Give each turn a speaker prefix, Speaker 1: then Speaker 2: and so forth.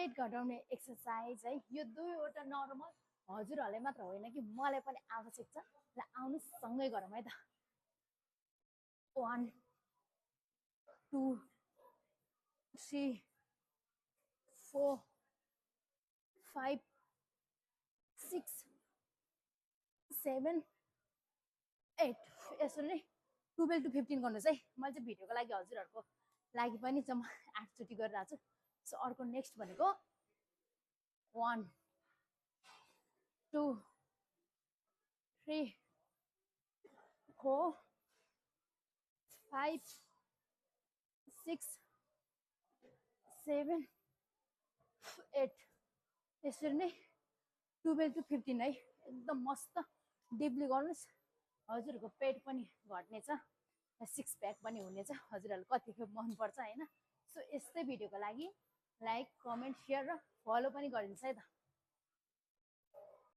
Speaker 1: पेट घटाउने एक्सर्साइज है। यो दुईवटा नर्मल हजुरहरूले मात्र होइन कि मलाई पनि आवश्यक छ। ल आउनु सँगै गरौँ है त। 1 2 3 4 5 6 7 8 यसरी नै 12 to 15 गर्नुहोस् है। मैले चाहिँ भिडियोको लागि हजुरहरूको लागि पनि चाहिँ म 8 चोटि गरिरहेको छु। सो अर्को नेक्स्ट भनेको 1 2 3 4 5 6 7 8 यसरी नै 12 to 15 है। एकदम मस्त डिपली गर्नुहोस्। हजुरहरूको पेट पनि घट्नेछ, सिक्स प्याक पनि हुनेछ। हजुरहरूले कतिको मनपर्छ होइन। सो यस्तै भिडियोको लागि लाइक कमेन्ट सेयर र फलो पनि गरिदिनुहोस् है त।